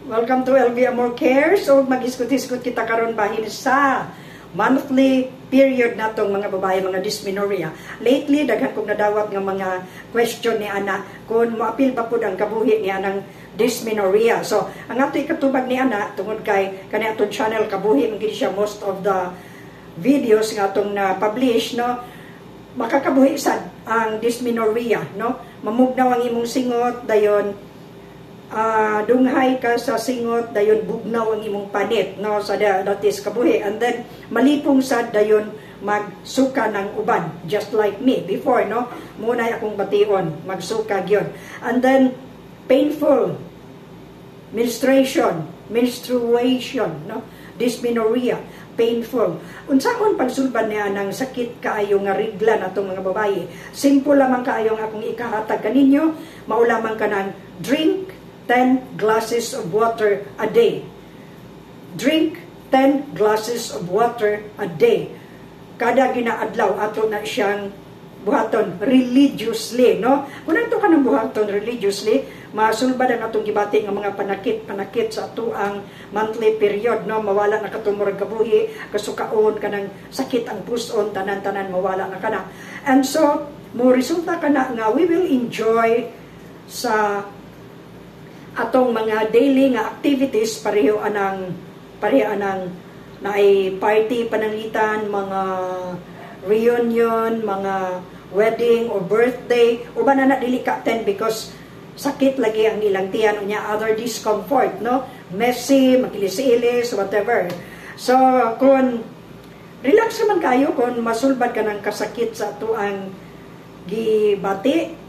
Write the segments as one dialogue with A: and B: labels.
A: Welcome to LV Amor Care. So maghisgot-hisgot kita karon bahin sa monthly period natong mga babae, mga dysmenorrhea. Lately, daghan kong nadawat nga mga question ni ana kung moapil ba pud ang kabuhi ni anang dysmenorrhea. So, ang ato ikatubag ni ana, tungod kay kani atong channel kabuhi man gid siya, most of the videos nga atong na publish, no, makakabuhi sad ang dysmenorrhea, no? Mamugnaw ang imong singot, dayon dunghay ka sa singot, dayon bugnaw ang imong panit, no? Sa that is kabuhi. And then malipong sad, dayon magsuka ng uban, just like me before, no? Muna akong bation, magsuka gyud. And then painful menstruation, menstruation, no? Dysmenorrhea, painful. Unsaon pagsulbad niya ng sakit kaayo nga rigla natong mga babae? Simple lamang kaayo ang akong ikahatag kaninyo, mao lamang kanang drink 10 glasses of water a day. Drink 10 glasses of water a day. Kada ginaadlaw ato na siyang buhaton religiously, no? Kung ato ka ng buhaton religiously, masulbad ang atong gibati nga mga panakit-panakit sa ato ang monthly period, no? Mawala na katumurag kabuhi, kasukaon, kanang sakit ang puson, tanan-tanan mawala na kana. And so, mo resulta kana nga we will enjoy sa atong mga daily nga activities, pareho anang naay party pananglitan, mga reunion, mga wedding or birthday, uban na na dili ka attend because sakit lagi ang ilang tiyan, unya other discomfort, no? Messy, makilis-ilis, whatever. So, kung relax naman kayo, kung masulbad ka ng kasakit sa ato ang gibati,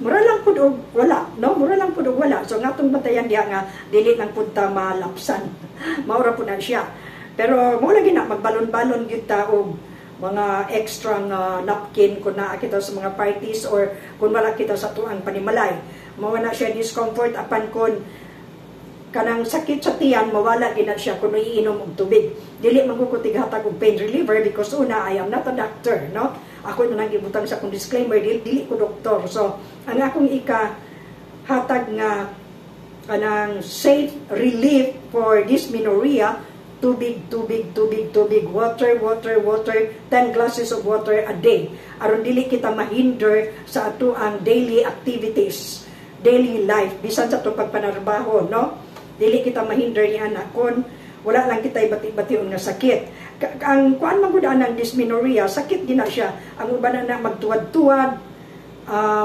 A: mura lang pud og wala, no? Mura lang pud og wala. So nga atong bantayan diha nga dili lang pud ta malapsan. Maura pud na siya. Pero mo lagi na magbalon-balon gyud ta og mga extra nga napkin kung naa kita sa mga parties or kung wala kita sa tuang panimalay. Mao na siya discomfort, apan kon kanang sakit sa tiyan, mawala gid na siya kung iinom og tubig. Dili man ko tighatag og pain reliever because una, I am not a doctor, no? Ako na nang gibutang sa akong disclaimer, dili ko doktor. So, ang akong ika hatag nga kanang safe relief for dysmenorrhea, tubig, tubig, tubig, tubig, water, water, water, 10 glasses of water a day. Aron dili kita mahinder sa ato ang daily activities, daily life, bisan sa atong pagpanarbaho, no? Dili kita mahinder ni anak kon wala lang kita bati-bation nga sakit. Ang kuan man gud ang dysmenorrhea, sakit din na siya. Ang uban na magtuwad-tuwad,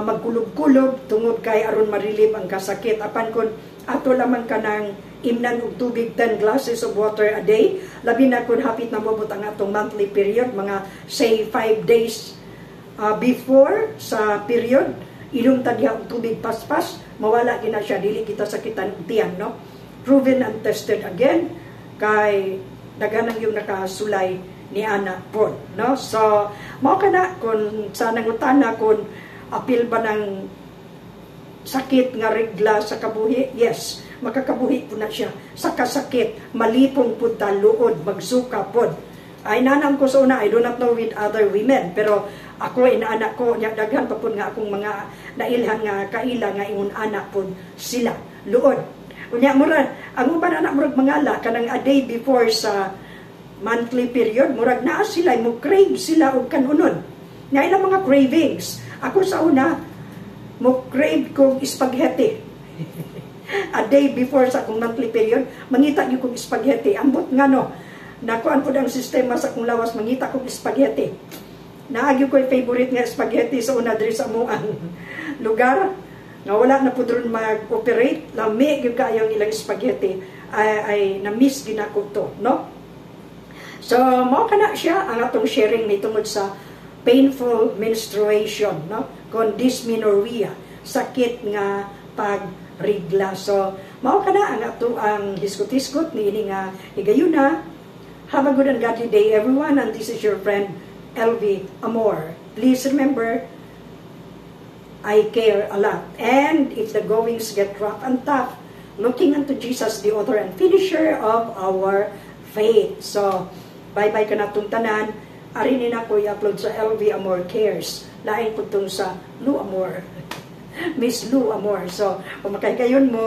A: magkulob-kulob tungod kay aron ma-relieve ang kasakit. Apan kon ato lamang kanang imnan og tubig, 10 glasses of water a day, labi na kung hapit na moabot ang atong monthly period, mga say 5 days before sa period, inom ta diha og tubig paspas, mawala gina siya, dili kita sakitan og tiyan, no? Proven and tested again kay daghan ang yung nakasulay ni ana pod, no? So mao kana kung sa nangutana kung apil ba ng sakit nga regla sa kabuhi, yes, makakabuhi po na siya sa kasakit, malipong pud ta luod, magsuka pod. Ay nanam ko sa una, I do not know with other women, pero ako inaanak ko, nya daghan pa pud nga akong mga nailhan nga kaila nga ingon anak pod sila, luod. Unya mura, ang uban anak murag mangala kanang a day before sa monthly period, murag naa sila, mo crave sila og kanunon. Nga ilang mga cravings. Ako sa una, mo crave kog spaghetti. A day before sa akong monthly period, mangita gyud kog spaghetti. Ambot nga no, nakuan pud ang sistema sa akong lawas, mangita kog spaghetti. Naagyo ko'y favorite nga spaghetti sa una diri sa among lugar nga wala na pud ron mag-operate, lami gyud kaayo ang ilang spaghetti, ay na-miss gyud nako to, no? So mao kana siya ang atong sharing ni tungod sa painful menstruation, no? Kon dysmenorrhea, sakit nga pagrigla. So mao kana ang ato ang hisgot-hisgot niini nga higayuna. Have a good and godly day, everyone, and this is your friend LV Amor. Please remember, I care a lot. And if the goings get rough and tough, looking unto Jesus, the author and finisher of our faith. So, bye-bye ka na itong tanan. Ari ni na ko i-upload sa LV Amor Cares. Lain po itong sa Lu Amor. Miss Lou Amor. So, kung makahigayon mo,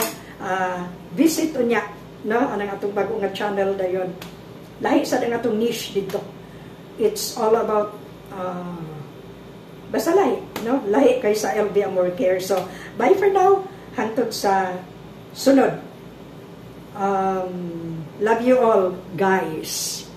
A: visit unya, no, anang atong bago nga channel dayon. Lahi sa ang atong niche dito. It's all about basta lahi, no? Lahi kay sa LV Amor Care. So, bye for now. Hangtod sa sunod. Love you all, guys.